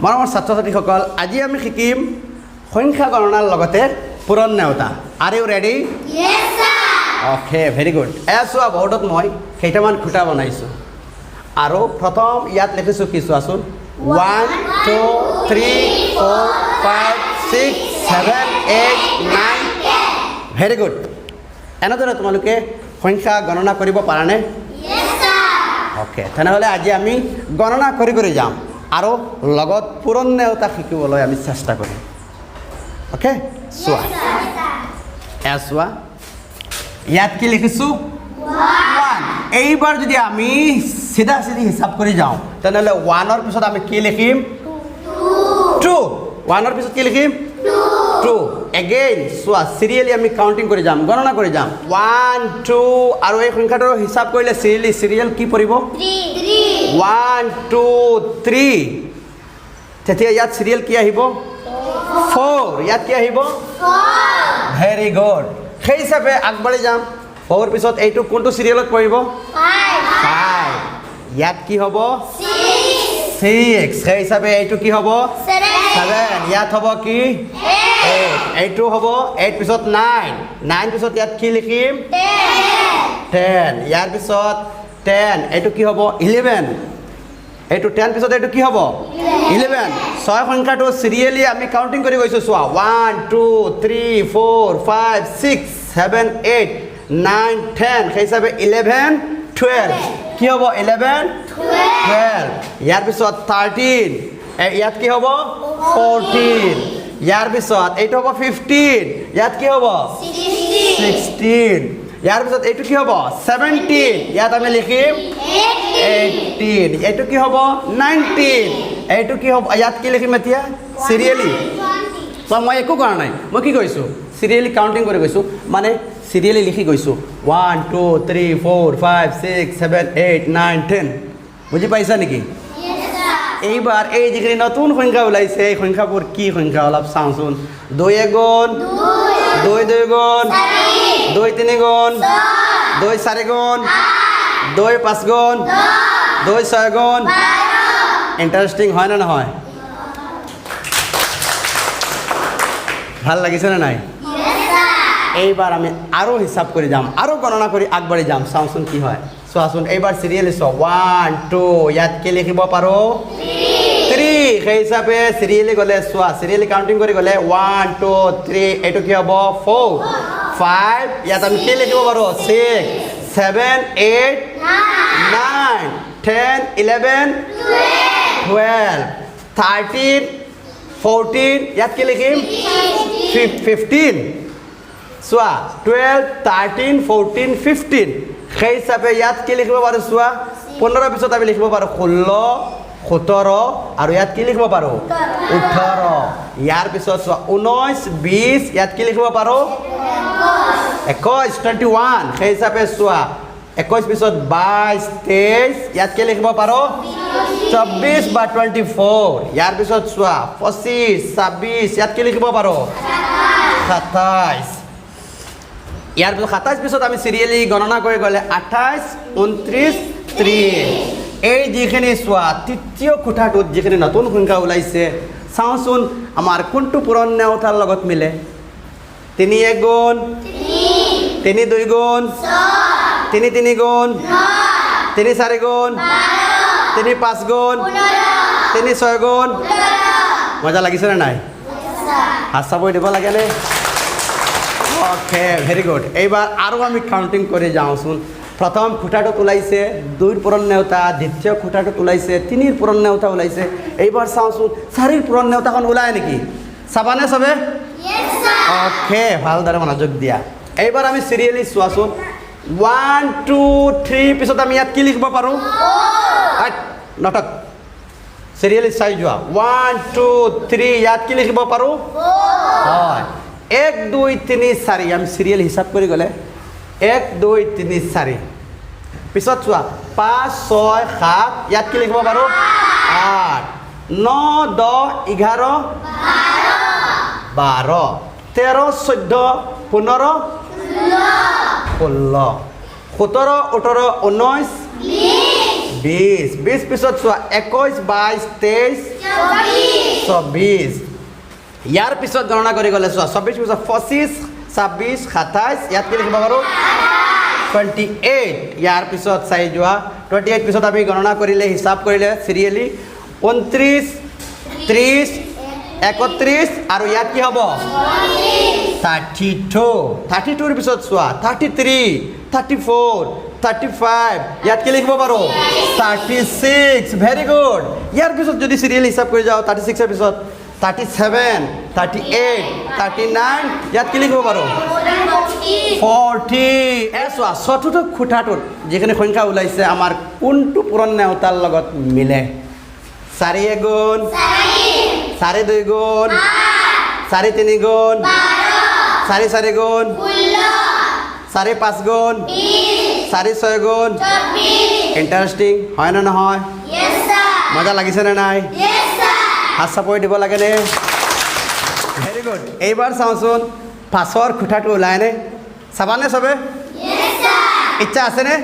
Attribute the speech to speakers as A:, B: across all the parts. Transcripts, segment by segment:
A: মৰমৰ ছাত্ৰ ছাত্ৰীসকল, আজি আমি শিকিম সংখ্যা গণনাৰ লগতে পূৰণ নেওতা। Are you ready? Okay, very good. এয়া চোৱা, বৰ্ডত মই কেইটামান খুঁটা বনাইছোঁ আৰু প্ৰথম ইয়াত লিখিছোঁ কি চোৱাচোন। 1, 2, 3, 4, 5, 6, 7, 8, 9। Very good. এনেদৰে তোমালোকে সংখ্যা গণনা কৰিব পাৰানে? অ'কে, তেনেহ'লে আজি আমি গণনা কৰি কৰি যাম আৰু লগত পূৰণ নেওতা শিকিবলৈ আমি চেষ্টা কৰিম। অ'কে, চোৱা, এয়া চোৱা, ইয়াত কি লিখিছোঁ? ওৱান। এইবাৰ যদি আমি চিধা চিধি হিচাপ কৰি যাওঁ, তেনেহ'লে ওৱানৰ পিছত আমি কি লিখিম? টু। ওৱানৰ পিছত কি লিখিম? টু। এগেইন চোৱা, চিৰিয়েলি আমি কাউণ্টিং কৰি যাম, গণনা কৰি যাম। ওৱান, টু আৰু এই সংখ্যাটোৰ হিচাপ কৰিলে চিৰিয়েলি চিৰিয়েল কি পৰিব? One, two, three. তেতিয়া ইয়াত চিৰিয়েল কি আহিব? ফ'ৰ। ইয়াত কি আহিব? Very good. সেই হিচাপে আগবাঢ়ি যাম। ফ'ৰ পিছত এইটো কোনটো চিৰিয়েলত পৰিব? ফাইভ। ইয়াত কি হ'ব? ছিক্স। সেই হিচাপে এইটো কি হ'ব? ছেভেন। ইয়াত হ'ব কি? এইট। এইটো হ'ব এইট পিছত নাইন। নাইন পিছত ইয়াত কি লিখিম? 10। ইয়াৰ পিছত 10, এইটো কি হ'ব? 11। এইটো 10 পিছত এইটো কি হ'ব? 11। ছয় সংখ্যাটো চিৰিয়েলি আমি কাউণ্টিং কৰি গৈছোঁ। চোৱা, 1, 2, 3, 4, 5, 6, 7, 8, 9, 10। সেই হিচাপে 11, 12। কি হ'ব? 11, 12। ইয়াৰ পিছত 13। ইয়াত কি হ'ব? 14। ইয়াৰ পিছত এইটো হ'ব 15। ইয়াত কি হ'ব? 16। ইয়াৰ পিছত এইটো কি হ'ব? 17। ইয়াত আমি লিখিম 18। এইটো কি হ'ব? 19। এইটো কি হ'ব? ইয়াত কি লিখিম এতিয়া? চিৰিয়েলি চোৱা, মই একো কৰা নাই। মই কি কৰিছোঁ? চিৰিয়েলি কাউণ্টিং কৰি গৈছোঁ, মানে চিৰিয়েলি লিখি গৈছোঁ, 1, 2, 3, 4, 5, 6, 7, 8, 9, 10। বুজি পাইছা নেকি? এইবাৰ এই যিখিনি নতুন সংখ্যা ওলাইছে, এই সংখ্যাবোৰ কি সংখ্যা অলপ চাওঁচোন। দুই এগুণ দুই, দুই গুণ দুই, তিনি গুণ দুই, চাৰি গুণ দুই, পাঁচ গুণ দুই, ছয় গুণ। ইণ্টাৰেষ্টিং হয় নে নহয়? ভাল লাগিছেনে নাই? এইবাৰ আমি আৰু হিচাপ কৰি যাম আৰু গণনা কৰি আগবাঢ়ি যাম। চাওঁচোন কি হয়। চোৱাচোন, এইবাৰ চিৰিয়েলি চোৱা। ওৱান, টু, ইয়াত কি লিখিব পাৰোঁ? থ্ৰী। সেই হিচাপে চিৰিয়েলি গ'লে, চোৱা, চিৰিয়েলি কাউণ্টিং কৰি গ'লে ওৱান, টু, থ্ৰী, এইটো কি হ'ব? ফ'ৰ, ফাইভ, ইয়াত আমি কি লিখিব পাৰোঁ? 6, 7, 8, 9, 10, 11, 12, 13, 14, ইয়াত কি লিখিম? 15। চোৱা, 12, 13, 14, 15। সেই হিচাপে ইয়াত কি লিখিব পাৰোঁ? চোৱা, 15 পিছত আমি লিখিব পাৰোঁ 16, 17 আৰু ইয়াত কি লিখিব পাৰোঁ? 18। ইয়াৰ পিছত চোৱা, 19, 20, ইয়াত কি লিখিব পাৰোঁ? 21, 21। সেই হিচাপে চোৱা, 21 পিছত 22, 23, ইয়াত কি লিখিব পাৰোঁ? 24 বা 24। ইয়াৰ পিছত চোৱা, 25, 26, ইয়াত কি লিখিব পাৰোঁ? 27। ইয়াৰ পিছত 27 পিছত আমি চিৰিয়েলি গণনা কৰি গ'লে 28, 29, 30। এই যিখিনি চোৱা, তৃতীয় কোঠাটোত যিখিনি নতুন সংখ্যা ওলাইছে, চাওঁচোন আমাৰ কোনটো পূৰণ নেওতাৰ লগত মিলে। তিনি এক গুণ তিনি, দুই গুণ তিনি, তিনি গুণ তিনি, চাৰি গুণ তিনি, পাঁচ গুণ তিনি, ছয় গুণ। মজা লাগিছেনে নাই? হাত চাপৰি দিব লাগেনে? Okay, very good. এইবাৰ আৰু আমি কাউণ্টিং কৰি যাওঁচোন। প্ৰথম খুঁটাটোত ওলাইছে দুইৰ পূৰণ নেওতা, দ্বিতীয় খুঁটাটোত ওলাইছে তিনিৰ পূৰণ নেওতা ওলাইছে। এইবাৰ চাওঁচোন চাৰিৰ পূৰণ নেওতাখন ওলায় নেকি? চাবানে চবে? অ'কে, ভালদৰে মনোযোগ দিয়া। এইবাৰ আমি চিৰিয়েলি চোৱাচোন। ওৱান, টু, থ্ৰী পিছত আমি ইয়াত কি লিখিব পাৰোঁ? নাটক চিৰিয়েলি চাই যোৱা। ওৱান, টু, থ্ৰী, ইয়াত কি লিখিব পাৰোঁ? হয়, এক, দুই, তিনি, চাৰি। আমি চিৰিয়েল হিচাপ কৰি গ'লে এক, দুই, তিনি, চাৰি। পিছত চোৱা, পাঁচ, ছয়, সাত, ইয়াত কি লিখিব পাৰোঁ? 8, 9, 10, 11, 12, 13, 14, 15, 16, 17, 18, 19, 20। 20 পিছত চোৱা, 21, 22, 23। 24। ইয়াৰ পিছত গণনা কৰি গ'লে চোৱা, 24 পিছত 25, 26, 27, ইয়াত কি লিখিব পাৰোঁ? 28। ইয়াৰ পিছত চাই যোৱা, 28 পিছত আমি গণনা কৰিলে, হিচাপ কৰিলে চিৰিয়েলি 29, 30, 31 আৰু ইয়াত কি হ'ব? 32। 32ৰ পিছত চোৱা, 33, 34, 35, ইয়াত কি লিখিব পাৰোঁ? 36। Very good. ইয়াৰ পিছত যদি চিৰিয়েল হিচাপ কৰি যাওঁ, 36ৰ পিছত 37, 38, 39, ইয়াত কি লিখিব পাৰোঁ? 40। এ চোৱা, চতুৰ্থ খুঁটাটোত যিখিনি সংখ্যা ওলাইছে, আমাৰ কোনটো পূৰণ নেওতাৰ লগত মিলে? চাৰি এগুণ, চাৰি দুই গুণ, চাৰি তিনি গুণ, চাৰি চাৰি গুণ, চাৰি পাঁচ গুণ, চাৰি ছয় গুণ। ইণ্টাৰেষ্টিং হয় নে নহয়? মজা লাগিছেনে নাই? হাত চাপৰি দিব লাগেনে? Very good. এইবাৰ চাওঁচোন, পাঁচৰ খুঁটাটো ওলায়নে? চাবানে চবে? ইচ্ছা আছেনে?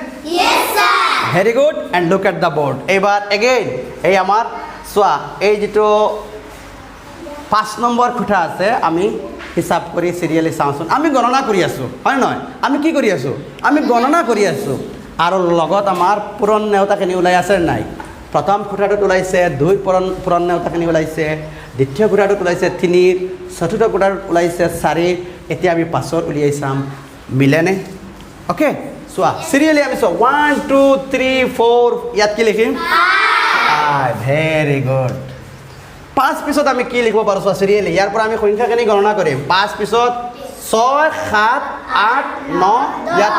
A: Very good, and look at the board. এইবাৰ এগেইন এই আমাৰ চোৱা, এই যিটো 5 নম্বৰ খুঁটা আছে, আমি হিচাপ কৰি চিৰিয়েলি চাওঁচোন। আমি গণনা কৰি আছোঁ, হয় নহয়? আমি কি কৰি আছোঁ? আমি গণনা কৰি আছোঁ আৰু লগত আমাৰ পূৰণ নেওতাখিনি ওলাই আছে নাই? প্ৰথম খুঁটাটোত ওলাইছে দুই, পূৰণ নেওতাখিনি ওলাইছে। দ্বিতীয় খুঁটাটোত ওলাইছে তিনি, চতুৰ্থ খুঁটাটোত ওলাইছে চাৰি। এতিয়া আমি পাঁচৰ উলিয়াই চাম, মিলেনে? অ'কে, চোৱা, চিৰিয়েলি আমি চোৱা, ওৱান, টু, থ্ৰী, ফ'ৰ, ইয়াত কি লিখিম? ফাইভ। Very good. পাঁচ পিছত আমি কি লিখিব পাৰোঁ? চোৱা, চিৰিয়েলি ইয়াৰ পৰা আমি সংখ্যাখিনি গণনা কৰিম। পাঁচ পিছত ছয়, সাত, আঠ, ন, ইয়াত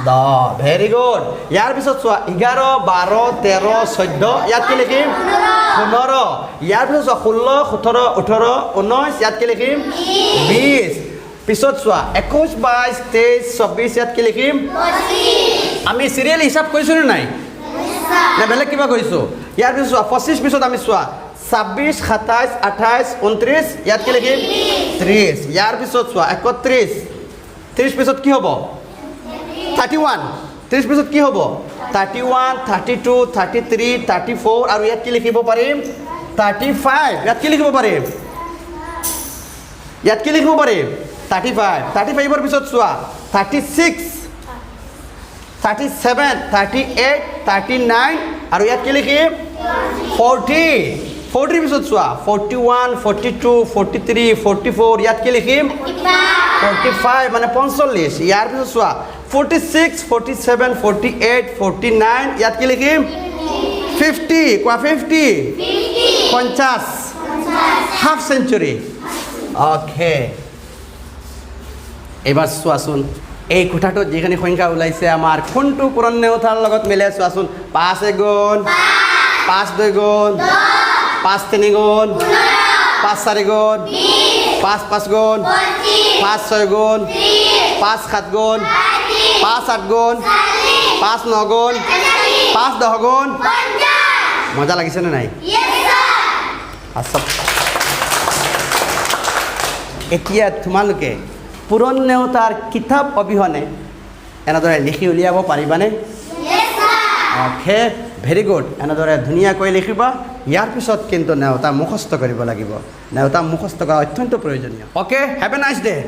A: 10। Very good. ইয়াৰ পিছত চোৱা, 11, 12, 13, 14, ইয়াত কি লিখিম? 15। ইয়াৰ পিছত চোৱা, 16, 17, 18, 19, ইয়াত কি লিখিম? 20। পিছত চোৱা, 21, 22, 23, 24, ইয়াত কি লিখিম? আমি চিৰিয়েল হিচাপ কৰিছোঁ নে নাই, নে বেলেগ কিবা কৰিছোঁ? ইয়াৰ পিছত চোৱা, 25 পিছত আমি চোৱা, 26, 27, 28, 29, ইয়াত কি লিখিম? 30। ইয়াৰ পিছত চোৱা, 31। 30 পিছত কি হ'ব? 31। 30 পিছত কি হ'ব? 31, 32, 33, 34 আৰু ইয়াত কি লিখিব পাৰিম? 35। ইয়াত কি লিখিব পাৰিম? ইয়াত কি লিখিব পাৰিম? 35। 35ৰ পিছত চোৱা, 36, 37, 38, 39 আৰু ইয়াত কি লিখিম? 40। 40ৰ পিছত চোৱা, 41, 42, 43, 44, ইয়াত কি লিখিম? 45, মানে 45। ইয়াৰ পিছত চোৱা, 46, 47, 48, 49, ইয়াত কি লিখিম? 50। কোৱা, 50, 50, হাফ চেঞ্চুৰী। অ'কে, এইবাৰ চোৱাচোন, এই কোঠাটোত যিখিনি সংখ্যা ওলাইছে, আমাৰ কোনটো পূৰণ নেওতাৰ লগত মিলে? চোৱাচোন, পাঁচ এগুণ, পাঁচ দুই গুণ, পাঁচ তিনি গুণ, পাঁচ চাৰি গুণ, পাঁচ পাঁচ গুণ, পাঁচ ছয় গুণ, পাঁচ সাত গুণ, পাঁচ আঠ গুণ, পাঁচ ন গুণ, পাঁচ দহ গুণ। মজা লাগিছেনে নাই? আচ্ছা, এতিয়া তোমালোকে পূৰণ নেওতাৰ কিতাপ অবিহনে এনেদৰে লিখি উলিয়াব পাৰিবানে? Okay, very good. এনেদৰে ধুনীয়াকৈ লিখিবা। ইয়াৰ পিছত কিন্তু নেওতা মুখস্থ কৰিব লাগিব। নেওতা মুখস্থ কৰা অত্যন্ত প্ৰয়োজনীয়। Okay, have a nice day.